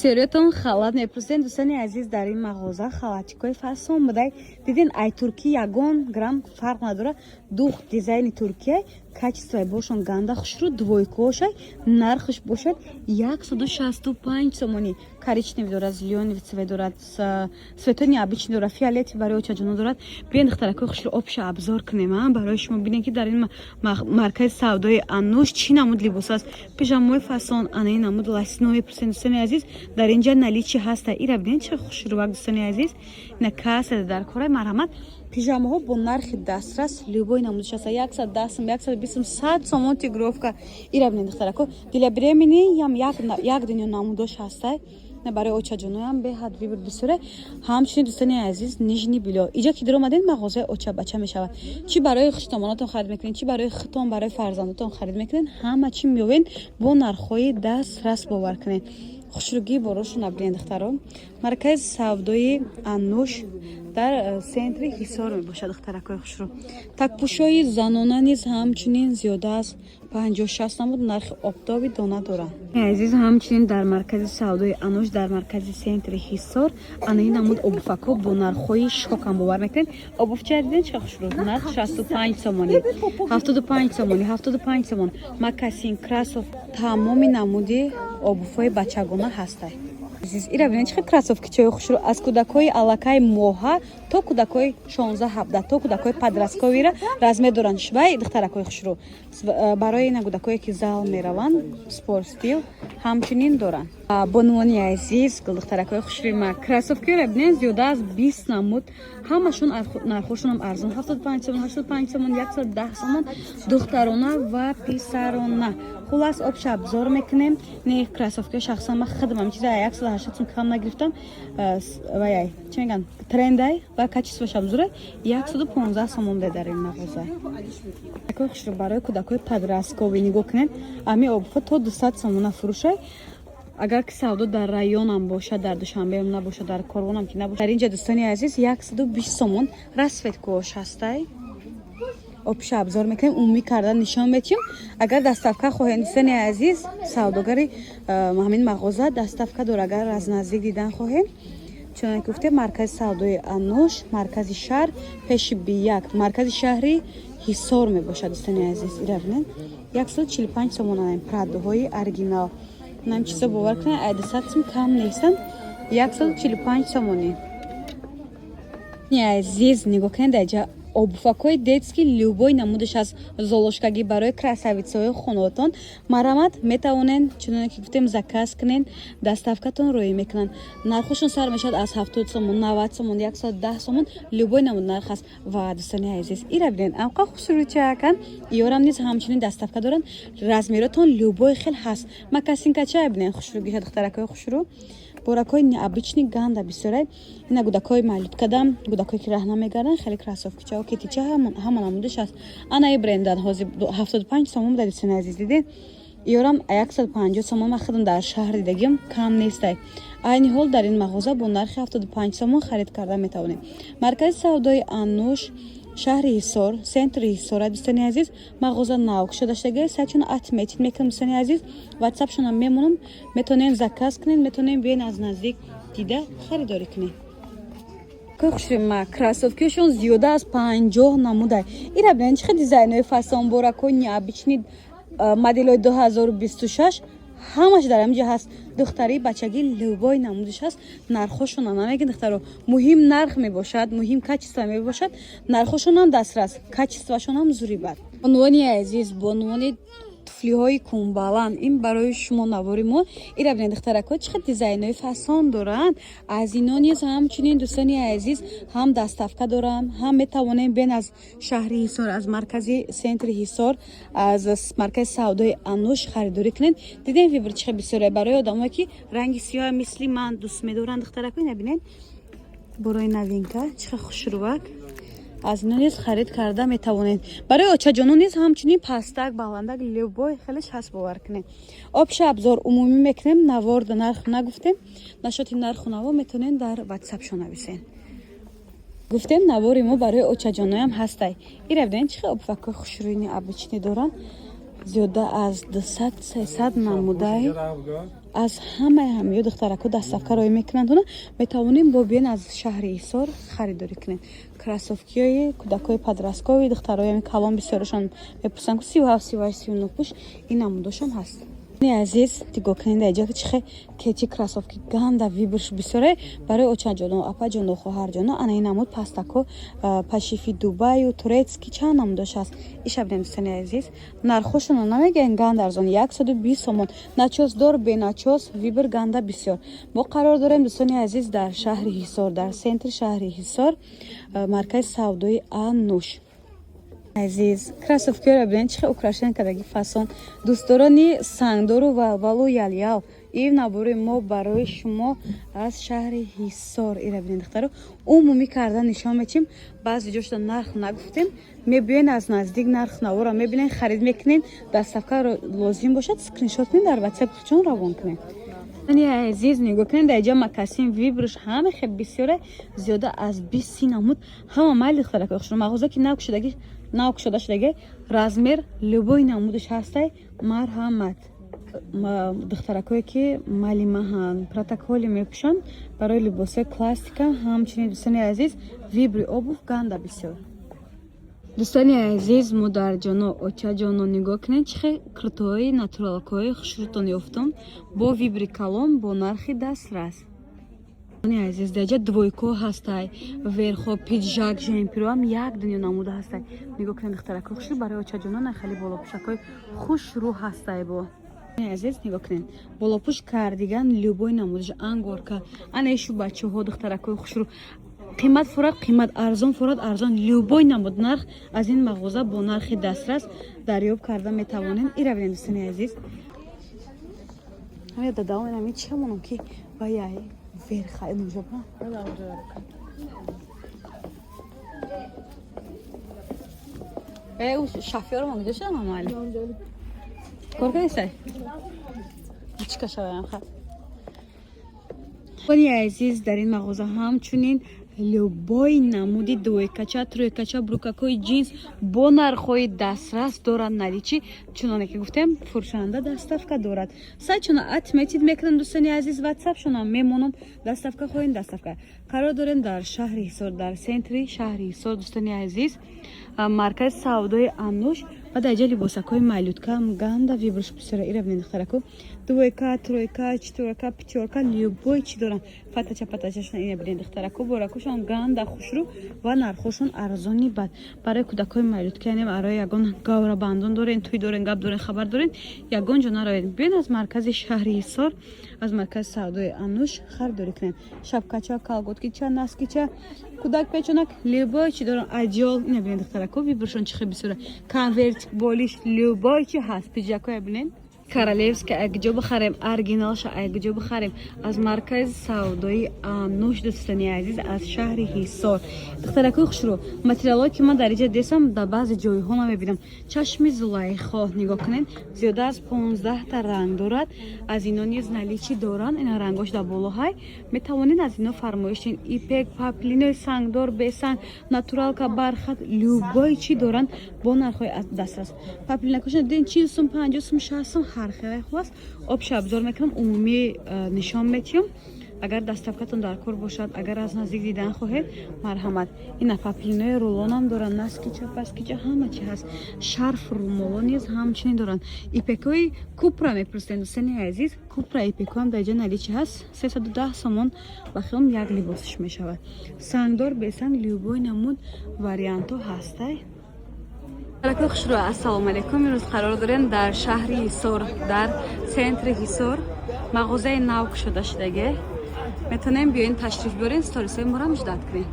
Сериятон халат мепурсен, дӯстони азиз. Дар ин мағоза халатчикҳои фасон будай. Дидин, ай туркӣ ягон грамм фарқ надорад. Дух дизайни Туркия, качествои бошон ганда хушрӯ. Двойкаошай, нархаш бошад 165 сомонӣ. Коричневый дорад, зелёный цвет дорад, цветои необычный дорад, фиолетовый барои очаҷоно дорад. Биён, духтаракои хушрӯ, общий обзор кунем барои шумо. Бинем, ки дар ин маркази савдои Ануш чӣ намуд либос аст. Пижамои фасон, анаи намуд лосино мепурсен, дӯстони азиз, дар инҷа наличии ҳаста. Ира бинед, чӣ хушрӯвак, дӯстони азиз. Ина касе дар кораи, марҳамат. Пижамаҳо бо нархи дастрас, любой намудиш аста: 110 сум, 120 сум, 100 сомон тигровка. Ира бинед, духтарако, для беременный ям як дунё намудош ҳастай. Барои очаҷоноям беҳад выбор бисёре. Ҳамчунин, дӯстони азиз, нижний бельё. Иҷа ки даромадед, мағозаи очабача мешавад. Чӣ барои хуштомонатон харид мекунед, чӣ барои худтон, барои фарзандатон харид мекунед, ҳама чӣ меёвед бо нархҳои дастрас, бовар кунед. Хушрӯгии борошона бинед, духтаро. Маркази савдои Ануш дар центри Ҳисор мебошад, духтаракои хушрӯ. Такпӯшои занона низ ҳамчунин зиёда аз 50-60 намуд нархи оптовый дона доранд. Азиз, ҳамчунин дар маркази савдои Ануш, дар маркази центри Ҳисор, анаи намуд обуфакҳо бо нархҳои шокам, бовар мекунед. Обувча диден, чӣ хушрӯ, нарх 65 сомонӣ, 75 сомонӣ, 75 сомон. Мокасин, кроссовка, тамоми намуди обувҳои бачагона ҳастай. Азиз, ира бинед, чӣ хел кроссовкичаи хушрӯ, аз кӯдакҳои аллакай моҳа то кӯдакҳои 16-17, то кӯдакҳои подростковыйра размер доранд. Швай, духтаракҳои хушрӯ, барои ина кӯдакҳое, ки зал мераванд, спорт стиль ҳамчунин доранд. Бонувони азиз, духтаракҳои хушрӯи ма, кроссовкиро бинед, зиёда аз 20 намуд, ҳамашон нархошонам арзон: 75 сомон, 85 сомон, 110 сомон, духтарона ва писарона. Хулас, общий обзор мекунем. Не, кроссовки шахсан ман худам ҳам чиза 180 сум кам нагирифтам. Ваяй, чӣ мегӯянд, трендай ва качествош обзора, 115 сомон де дар ин мағоза. Такои хушрӯ барои кӯдакҳои подростковый нигоҳ кунед. Ами обувҳо то 200 сомона фурӯшай. Агар ки савдо дар районам бошад, дар Душанбеам набошад, дар Корвонам ки набошад. Дар инҷа, дӯстони азиз, 120 сомон расцветкаош ҳастай. Общий обзор мекунем, умумӣ карда нишон метиҳем. Агар доставка хоҳем, дӯстони азиз, савдогари ҳамин мағоза доставка дор. Агар аз наздик дидан хоҳем, чунон ки гуфтем, маркази савдои Ануш, маркази шаҳр, пеши Бияк, маркази шаҳри Ҳисор мебошад, дӯстони азиз. Ира бинед, 145 сомон. Прадоҳои оригинал, нам чизо, бовар кунед, ай 200 сум кам нестанд, 145 сомонӣ. Азиз, нигоҳ кунед, даҷа обувакҳои детский, любой намудаш аз золушкагӣ барои красавицаҳои хонотон. Марҳамат, метавонед, чуноне ки гуфтем, заказ кунед, доставкатон роӣ мекунанд. Нархошон сар мешавад аз 70 сомон, 90 сомон, 110 сомон, любой намуд нарх аст. Ва, дӯстони азиз, ира бинед, амқа хушрӯчаакан. Иёрам низ ҳамчунин доставка доранд, размеротон любой хел ҳаст. Мокасинкача бинед, хушрӯгиша, духтаракҳои хушрӯ, боракҳои необычный ганда бисёре. Ина гудакҳои малюткадам, гудакҳое ки раҳ намегарданд, хеле кроссовкичао, кетича, ҳама намудаш аст. Ана и брендан ҳозир 75 сомон буда, дӯстони азиз, дидед. Иёрам 150 сомон, ман худам дар шаҳр дидагим, кам нестай. Айни ҳол дар ин мағоза бо нархи 75 сомон харид карда метавонем. Маркази савдои Ануш, шаҳри Ҳисор, центри Ҳисора, дӯстони азиз. Мағоза нав кушодаштага. Сайтшона отметить мекунам, дӯстони азиз, ватсапшона мемонам, метавонем заказ кунем, метавонем биёен, аз наздик дида харидорӣ кунем. Хушрима, кроссовкиашон зиёда аз 50 намудай. Ира бинед, чӣ хел дизайнҳои фасон, боракҳои необычный, моделҳои 2026 ҳамаш дар ҳаминҷо ҳаст. Духтари, бачагӣ, любой намудиш ҳаст. Нархҳошона намегин, духтаро, муҳим нарх мебошад, муҳим качество мебошад. Нархҳошонам дастрас, качествошонам зури бад. Бонувони азиз, бонувони, туфлиҳои кунбаланд ин барои шумо навори мо. Ира бинед, духтаракҳо, чӣ хел дизайнҳои фасон доранд. Аз ино низ ҳамчунин, дӯстони азиз, ҳам доставка доранд, ҳам метавонем бен аз шаҳри Ҳисор, аз маркази центри Ҳисор, аз маркази савдои Ануш харидорӣ кунед. Дидем, выбор чӣ хел бисёре барои одамое, ки ранги сиёҳ мисли ман дӯст медоранд. Духтаракҳо, ина бинед, борои новинка, чӣ хел хушрӯвак. Аз ино низ харид карда метавонед. Барои очаҷоно низ ҳамчунин пастак, баландак, любой хелеш ҳаст, бовар кунед. Общий обзор умумӣ мекунем. Наворда нарх нагуфтем. Нашоти нарху наво метавонед дар ватсапшон нависен. Гуфтем, навори мо барои очаҷоноям ҳастай. Ира бинед, чӣ хел обувакҳои хушрӯи необычный доранд, зиёда аз 200-300 намудай. Аз ҳамаи ҳамиё, духтарако, доставка роӣ мекунанд. Уна метавонем бо биён, аз шаҳри Ҳисор харидорӣ кунем. Кроссовкиҳои кӯдакҳои подростковый, духтарои калон бисёрашон мепурсанд, 37, 38, 39 пӯш, ин намудошам ҳаст. Азиз, нигоҳ кунед, дар иҷа чихе кети кроссовки ганда выбор ш бисёре барои очаҷоно, апаҷоно, хоҳарҷоно. Ана ин намуд пастако, пошив и Дубаю турецкий, чанд намудош ҳаст. Иша бинед, дӯстони азиз, нархошоно намегӯян, ганда арзон, 120 сомон, начёс дор, беначёс, выбор ганда бисёр. Мо қарор дорем, дӯстони азиз, дар шаҳри Ҳисор, дар центри шаҳри Ҳисор, маркази савдои Ануш. Азиз, кроссовкиҳоро бинед, чӣ хел украшен кардаги, фасон. Дӯстдорони сангдору валвалу ял-ял, ин набори мо барои шумо аз шаҳри Ҳисор. Ира бинед, духтаро, умумӣ карда нишон метим. Баъзе ҷошта нарх нагуфтем, мебиёен, аз наздик нарх навора мебинен, харид мекунен. Доставка лозим бошад, скриншот кунед, дар Ватсап чон равон кунед. Азиз, нигоҳ кунед, дар иҷа мокасин выбор ш ҳама хел бисёре, зиёда аз 20-30 намуд. Ҳама майли, духтарако хушро, мағоза ки нав кушода шудаги, размер любой намудаш ҳастай. Марҳамат, духтаракое ки малимаҳанд, протоколи мепӯшанд, барои либосҳои классика ҳамчунин. Дӯстони азиз, выбор и обувь ганда бисёр. Дӯстони азиз, модарҷоно, очаҷоно, нигоҳ кунед, чӣ хел куртаҳои натуралкаҳои хушрӯтон ёфтум, бо выбор и калон, бо нархи дастрас. Азиз, даҷа двойко ҳастай, верхо, пиджак, жемпероам як дунё намуда ҳастай. Нигоҳ кунед, духтарако хушрӯ, барои очаҷоно нахели болопӯшакҳои хушрӯ ҳастай. Бо азиз, нигоҳ кунед, болопӯш, кардиган, любой намудаш, ангорка, ана ишу бачаҳо, духтаракҳои хушрӯ, қимат фурад, қимат, арзон фурад, арзон, любой намуд нарх аз ин мағоза бо нархи дастрас дарёб карда метавонем. Ира бинед, дӯстони азиз, дадаом, чи монам ки ваяй верха инҷоба. Шофёрам куҷо шудам, амали кор кардисай, чӣ кашаваям ха. Азиз, дар ин мағоза ҳамчунин любой намуди двойкача, тройкача, брюкакҳои ҷинс бо нархҳои дастрас дорад наличии. Чуноне ки гуфтем, фурӯшанда доставка дорад. Сайтшона отметить мекунам, дӯстони азиз, ватсапшона мемонам. Доставка хоҳем, доставка. Қарор дорем дар шаҳри Ҳисор, дар центри шаҳри Ҳисор, дӯстони азиз, маркази савдои Ануш. Ва дар ҷа либосакҳои малютка ганда выбор ш бисёра. Ира бинед, духтараку, двойка, тройка, четвёрка, пятёрка, любой чи дорам, фатача патачашона. Ина бинед, духтараку, боракушон ганда хушрӯ ва нархошон арзони бад. Барои кӯдакҳои малютка, яъне барои ягон гаврабандон дорен, тӯй дорен, гап дорен, хабар дорен, ягон ҷо наравед, биён, аз маркази шаҳри Ҳисор, аз маркази савдои Ануш харидорӣ кунед. Шапкача, колготкича, носкича, кӯдак печонак, любой чи дорам, одеял. Ина бинед, духтараку, выбор шон чи хел бисёра, конверт, болиш, любой чи ҳаст. Пиджакҳоя бинед, королевский айкуҷо бихарем, оригиналша айкуҷо бихарем? Аз маркази савдои Ануш, дӯстони азиз, аз шаҳри Ҳисор. Духтаракои хушрӯ, материалое ки ман дар иҷа десам, дар баъзе ҷойҳо намебинам. Чашми Зулайхо, нигоҳ кунед, зиёда аз 15-та ранг дорад. Аз ино низ наличии доранд. Ина рангош дар боло ҳай, метавонед аз ино фармоиш кунед. Ипек, паплинои сангдор, бесанг, натуралка, бархат, любой чӣ доранд бо нархҳои дастрас. Паплинакошон диден, 40 сум, 50 сум, 60 сум, ҳар хеле хуб аст. Обша обзор мекунам, умумӣ нишон метиҳам. Агар доставкатон дар кор бошад, агар аз наздик дидан хоҳед, марҳамат. Ина паплинои рулонам доранд, носкича, паскича, ҳама чи ҳаст. Шарф, румоло низ ҳамчунин доранд. Ипекҳои купра мепурсидем, дӯстони азиз, купра ипекҳоам дар ҷо наличии ҳаст, 310 сомон ба хиём як либосш мешавад. Сангдор, бесанг, любой намуд вариантҳо ҳастай. Хушрӯ, ассалому алайкум. Имрӯз қарор дорем дар шаҳри Ҳисор, дар центри Ҳисор, мағозаи нав кушода шудаге. Метавонем биёин, ташриф биёрен, сторисҳои моро муждат кунем.